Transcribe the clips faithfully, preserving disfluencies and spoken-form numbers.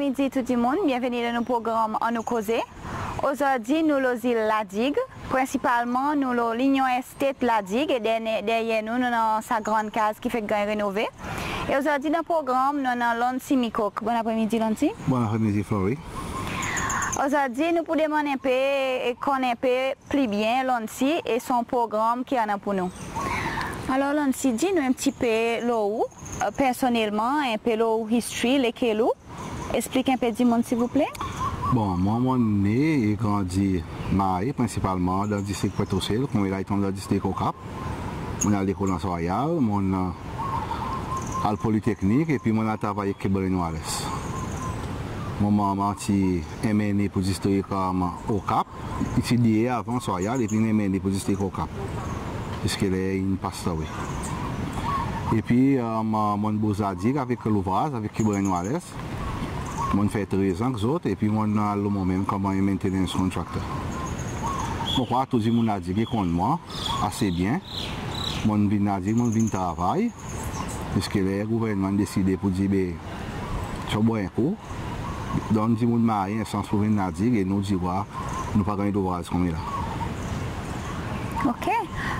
Midi tou dimoun, byenveni dan nou progranm Annou Koze. Ozordi nou lo zil La Digue, prensipalman nou lo L'Union Estate La Digue, e deryer, deryer nou, nou annan sa gran kaz ki fek ganny renove. E ozordi dan progranm nou annan Loncy Micoque. Bonn apremidi, Loncy. Bonn apremidi, Flory. Ozordi nou pou demann en pe, e konn en pe pli byen Loncy e son progranm ki annan pour nou. Alor Loncy, dir nou en pti pe lo ou, e, personnelman, en pe lo ou history, lekel ou. Eksplik en pe dimoun, silvouple. Bon, mwan, mon ne e grandi Mahe, prensipalman dan distrik Pointe-aux-Cerfs, konmela i tonm dan distrik Au Cap. Mon al lekol Anse Royale, mon, e, al Politeknik, epi mon al travay ek Kebren Wallace. Mon manman ti M N A pour distrik, e, Au Cap. I ti D A avan Anse Royale, epi in M N A pour distrik Au Cap. Ziska ler in pass away. Epi, e, mon, mon bouz La Digue avek louvraz, avek Kebren Wallace. Mon fer trez an ek zot, epi mon al lo mon menm konman en maintenance contractor. Mon krwar tou dimoun La Digue i konn mwan ase byen. Mon vin La Digue, mon vin travay. Ziska ler gouvernman in deside pour dir, be, ti ou bwar en kou, donn dimoun Mahe en sans pour vin La Digue, e nou, dimoun, nou pa ganny louvraz konmela. OK.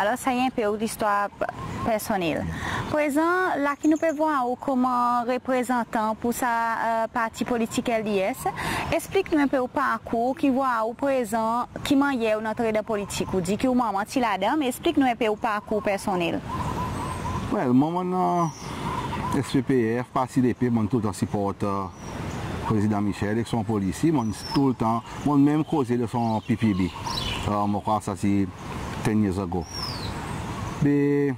Alor sa i en pe ou listwar p-, personnel. Prezan, la ki nou pe vwar ou konman reprezantan pour sa, e, parti politik L D S, eksplik nou en pe ou parkour, ki vwar ou prezan, ki mannyer ou'n antre dan politik. Ou dir ki ou manman ti ladan, me eksplik nou en pe ou parkour personnel. Well, mwan, mon, e, S P P F, Parti Lepep, mon toultan siport, e, Prezidan Michel ek son polisi, mon toultan, mon menm koze lo son P P B, e, mon krwar sa ti ten years ago. Be,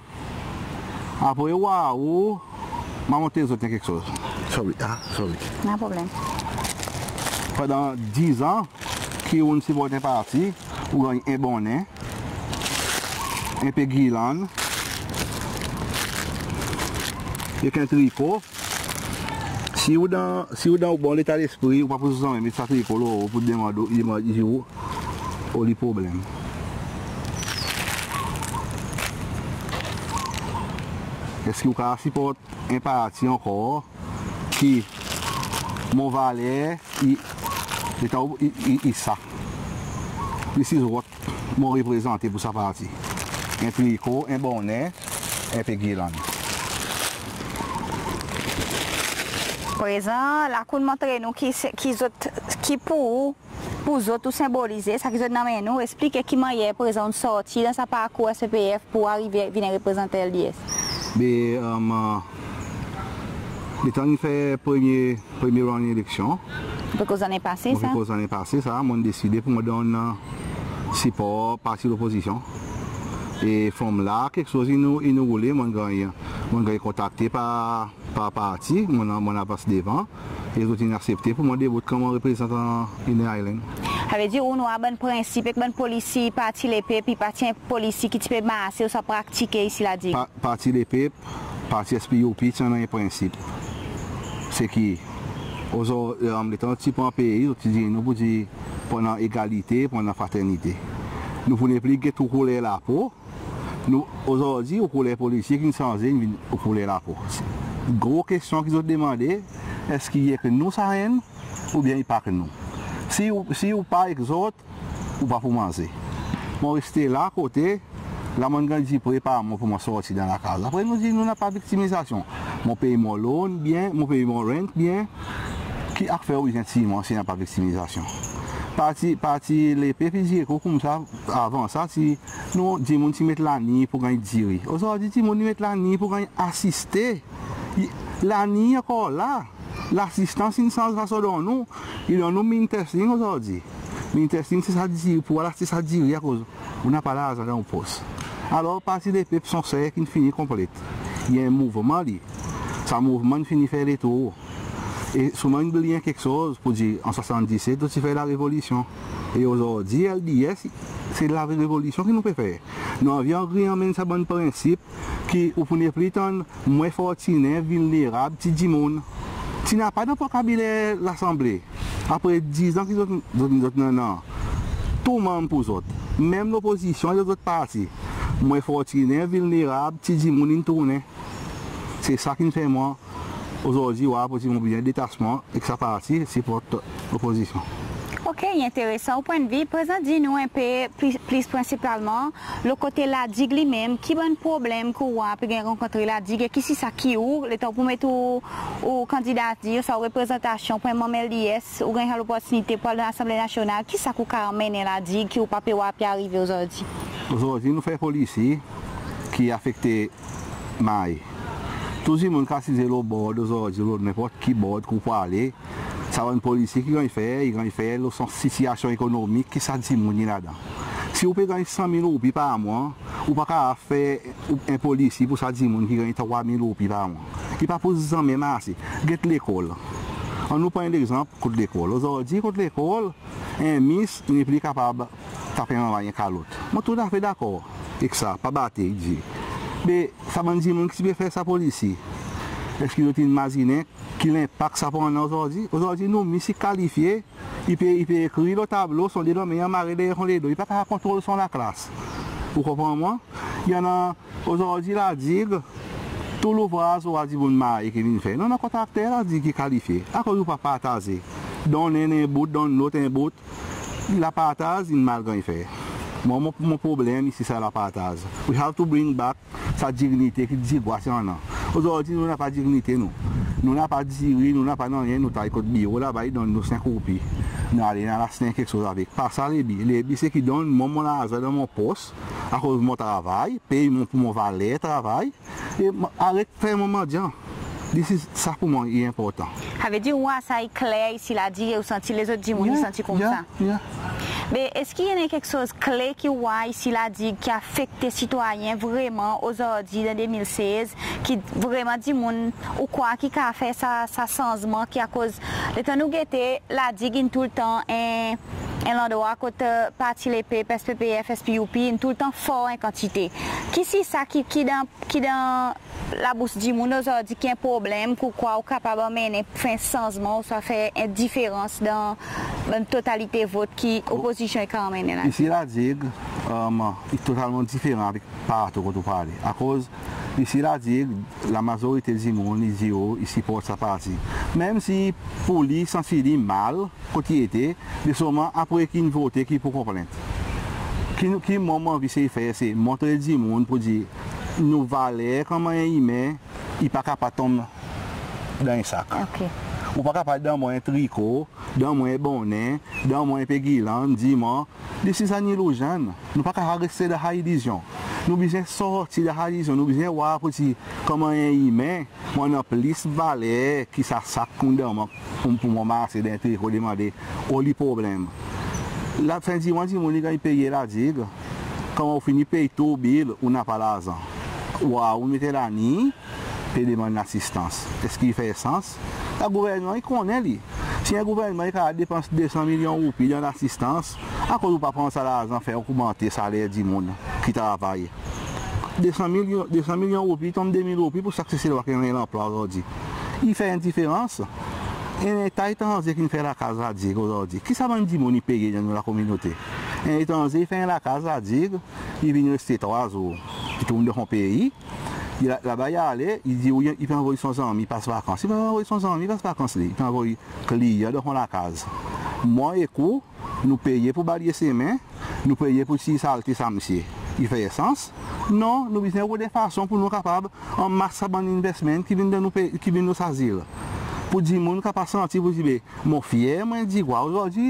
apre, waw, mon a montre zot en keksoz. Sorry, a, sorry. No problem. Pandan diz an ki ou'n siport en parti, ou ganny en bonnen, en pe girlann, ek en triko. Si ou dan, si ou dan ou bon leta lespri, ou pa pou zanmen met sa triko lo ou pour demann ou, demann ou, oli problenm. Eski ou kapab siport en parti ankor ki mon valer i, i, i, i sa. This is what mon reprezante pour sa parti. En triko, en bonnen, en pe girlann. Prezan, la ki ou'n montre nou ki se, ki zot, ki pour ou, pour zot ou senbolize, sa ki zot annan dan men nou, eksplike ki mannyer prezan ou'n sorti dan sa parkour S P P F pour arive vin reprezantan L D S. Be, e, letan nou fer premye, premye round eleksyon, pe koz lannen pase, sa? Pe koz lannen pase, sa, mon deside pour mon donn, e, sipor parti lopozisyon. E from la, keksoz in, in roule, mon ganny, mon ganny kontakte par, par parti, mon, mon avans devan. E zot in aksepte pour mon debout konman reprezantan Inner Island. Sa i vedir ou'n war bann prensip ek bann polisi Parti Lepep, i pa ti en polisi ki ti pe marse ouswa praktike isi La Digue? Pa-, Parti Lepep, parti S P U P ti annan en prensip. Se ki, ozor-, e, letan ti pran pei, zot ti dir nou pour dir, pour annan egalite, pour annan fraternite. Nou pou nepli get ou kouler lapo, nou, ozordi, ou kouler politik in sanze, in vin ou kouler lapo. Gro kestyon ki zot demande, eski i ek nou sa enn, oubyen i pa ek nou? Si ou, si ou pa ek zot, ou pa pou manze. Mon reste la kote, la mon ganny dir pre par mwan pour mon sorti dan lakaz. Apre nou dir nou napa viktimizasyon. Mon pey mon loan byen, mon pey mon rent byen. Ki affer ou bezwen tir mwan si napa viktimizasyon? Parti, Parti Lepep i dir koumsa, avan sa, si nou, dimoun ti met laliny pour ganny diri. Ozordi, dimoun i met laliny pour ganny asiste. I, laliny ankor la. Lasistans in sanz fason donn nou. I donn nou means testing ozordi. Means testing se sa diri, pour al aste sa diri akoz ou napa larzan dan ou pos. Alor, Parti Lepep son serk in fini konplet. I en mouvman li. Sa mouvman in fini fer letour. E selman in bliye en keksoz pour dir, an swasanndiset, nou ti fer larevolisyon. E ozordi, L D S, se larevolisyon ki nou pe fer. Nou anvi anmenn sa bann prensip ki ou pou nepli tann mwen fortinen, vilnerab, ti dimoun. Ti napa dan vokabiler Lasanble. Apre diz an ki zot, zot, zot annan tou manm pour zot. Menm lopozisyon, lezot parti. Mwen fortinen, vilnerab, ti dimoun in tournen. Se sa ki'n fer mwan ozordi ou a pou dir mon bezwen detasman ek sa parti, siport lopozisyon. OK, i enteresan ou pwennvi. Prezan dir nou en pe plis, plis prensipalman lo kote La Digue li menm, ki bann problenm ki ou war pe ganny rankontre La Digue, e ki si sa ki ou, letan ou pou met ou, ou kandidatir, sa ou reprezantasyon pou en manm LDS, ou ganny sa loportinite pou al dan Lasanble Nasyonal, ki sa ki ou kapab anmennen La Digue ki ou pa pe war pe arive ozordi? Ozordi nou fer polisi ki afekte Mahe. Tou dimoun ki asize lo bord ozordi, lo nenport ki bord ki ou pou ale, sa bann polisi ki ganny fer, i ganny fer lo son sitiyasyon ekonomik ki sa dimoun i ladan. Si ou pe ganny san mil roupi par mwan, ou pa kapab fer en polisi pour sa dimoun ki ganny trwa mil roupi par mwan. I pa pou zanmen marse. Get lekol. Annou pran en legzanp kot lekol. Ozordi kot lekol, en mis i nepli kapab tap en manmay en kalot. Mon toutafe dakor ek sa, pa bate, i dir. Me sa bann dimoun ki ti pe fer sa polisi, eski zot in mazinen ki lenpak sa pou annan ozordi? Ozordi nou mis i kalifye, i pe, i pe ekrir lo tablo, son de lanmen i anmare deryer son ledo, i pa kapab kontrol son laklas. Ou konpran mwan? I annan ozordi La Digue, tou louvraz ou war dimoun Mahe ki vin fer. Non, non, kontrakter La Digue ki kalifye. Akoz ou pa partaze? Donn enn en bout, donn lot en bout. Lapartaz in mal ganny fer. Mwan, mon, mon problenm isi sa lapartaz. We have to bring back sa dignite ki Digwa ti annan. Ozordi nou napa dignite nou. Nou napa diri, nou napa nanryen, nou tay kot biro laba, i donn nou senk roupi. Nou ale, nou al aste en keksoz avek. Pa sa le bi. Le bi se ki donn mwan mon larzan dan mon pos, akoz mon travay, pey mwan pour mon valer travay, e aret fer mwan mandyan. This is, sa pour mwan i enportan. Savedir ou war sa i kler isi La Digue, ou santi lezot dimoun i santi koumsa? Yeah, yeah. Me eski i annan keksoz kle ki ou war isi La Digue ki afekte sitwayen vreman ozordi dan de mil sez, ki vreman dimoun ou krwar ki kapab fer sa, sa sanzman ki akoz letan nou gete La Digue in toultan en, en landrwa kot, e, Parti Lepep, SPPF, SPUP, in toultan for en kantite. Ki si sa ki, ki dan, ki dan labous dimoun ozordi ki en problenm ki ou krwar ou kapab anmennen, fer en sanzman ouswa fer en diferans dan, dan totalite vot ki lopozisyon i kapab anmennen la? Isi La Digue, e, i totalman diferan avek partou kot ou pe ale. Akoz isi La Digue, lamazorite dimoun i dir ou i siport sa parti. Menm si pour li, i santi li mal kot i ete, me selman apre ki in vote ki i pou konplent. Ki, ki mwan mon anvi sey fer, se montre dimoun pour dir nou valer konman en imen, i pa kapab tonm dan en sak. OK. Ou pa kapab donn mwan en triko, donn mwan en bonnen, donn mwan en pe girlann, dir mwan, this is an illusion. Nou pa kapab reste dan sa ilizyon. Nou bezwen sorti dan sa ilizyon. Nou bezwen war pour dir konman en imen, mon annan plis valer ki sa sak ki ou'n donn mwan pour, pour mon marse dan en triko, demande oli problenm. Lafen di mwan, dimoun i ganny peye La Digue. Konman ou fini pey tou bil, ou napa larzan. War ou mete laliny, pe demann lasistans. Eski i fer sans? Sa gouvernman i konnen li. Si en gouvernman i kapab depans de san milyon roupi dan lasistans, akoz ou pa pran sa larzan fer ogmante saler dimoun ki travay? De san milyon, de san milyon roupi, tonm de mil roupi pour sak Seselwa ki annan en lanplwa ozordi. I fer en diferans. En Leta etranze ki'n fer lakaz La Digue ozordi, ki sa bann dimoun i peye dan nou lakominote? En etranze i fer en lakaz La Digue, i vin reste trwa zour, i tourn dan son pei, i la, laba i ale, i dir ou i pe anvoy son zanmi pas vakans. I pa anvoy son zanmi pas vakans li, i pe anvoy kliyan dan son lakaz. Mwan ek ou, nou peye pour balye semen, nou peye pour tir salte sa msye. I fer sans? Non, nou bezwen rod en fason pour nou kapab anmas sa bann investment ki vin dan nou pei, ki vin dan sa zil. Pour dimoun kapab santi pour dir, be, mon fyer, mon en Digwa. Ozordi,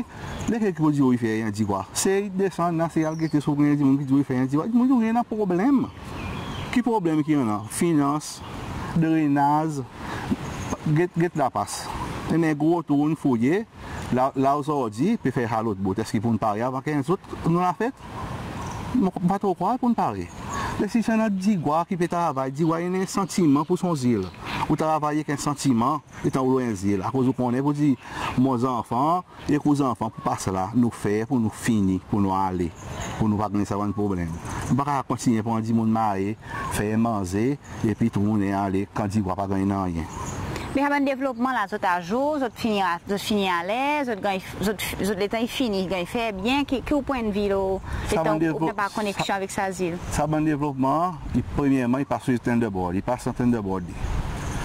lekel ki pou dir ou i fyer, en Digwa? Sey desann la, sey al gete si ou konn en dimoun ki dir ou i fyer, en Digwa. Dimoun dir ou i annan problenm. Ki problenm ki annan? Finans, drenaz, get, get lapas. En gro trou ou'n fouye, la, la ozordi, pe fer sa lot bout. Eski pou'n pare avan ki en zot nou lafet? Mon pa tro krwar pou'n pare. Me si sa bann Digwa ki pe travay, Digwa i annan en santiman pour son zil. Ou travay ek en santiman, letan ou lo en zil. Akoz ou konnen pour dir, mon zanfan, ek ou zanfan pou pas la, nou fer pour nou fini, pour nou ale, pour nou pa ganny sa bann problenm. Nou pa kapab kontinyen pran dimoun Mahe, fer manze, epi tounen ale, kan Digwa pa ganny nanryen. Me sa bann devlopman la, zot azour, zot fini a, zot fini aler, zot ganny, zot, zot letan i fini, ganny fer byen, ki, ki ou pwennvi lo, letan ou napa koneksyon avek sa zil? Sa bann devlopman, i, premyerman, i pas sou tender board, i pas sou tender board li.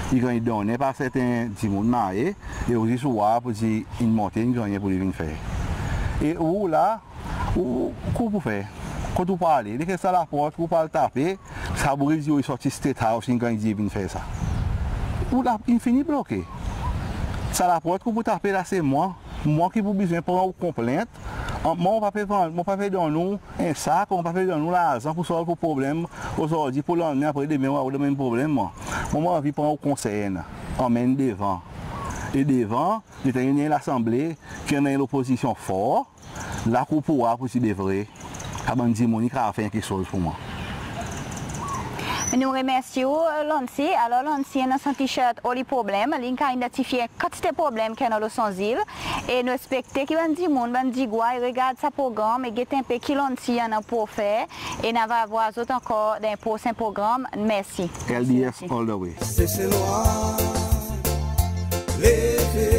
i ganny donnen par serten dimoun marye, e ou zis ou war pour dir in monte, in gannyen pour li vin fer. E ou la, ou, ou, ki ou pou fer? Kot ou pou ale? Lekel sa laport ki ou pou al tape? Sa boug i dir ou i sorti State House, in ganny dir vin fer sa. Ou la, in fini bloke. Sa laport ki ou pou tape la, se mwan. Mwan ki pou bezwen pran ou konplent. An, mwan, mon pa pe vann, mon pa pe donn ou en sak, mon pa pe donn ou larzan pour solv ou problenm ozordi, pour lannmen, apre demen ou a ou dan menm problenm, mwan. Mwan, mon anvi pran ou konsern, anmenn devan. E devan, letan i annan en Lasanble ki annan en lopozisyon for, la ki ou pou war pour dir devre sa bann dimoun i kapab fer keksoz pour mwan. Nou remersye ou, Lancy. Alor, Lancy, annan son T-shirt Oli Problem, li in kapab idantifye kantite problenm ki annan lo son zil. E nou ekspekte ki bann dimoun, bann Digwa, i regard sa progranm e get en pe ki Lancy annan pour ofer. E nou ava war zot ankor dan en prosen progranm. Mersi. L D S all the way. Seselwa, leve.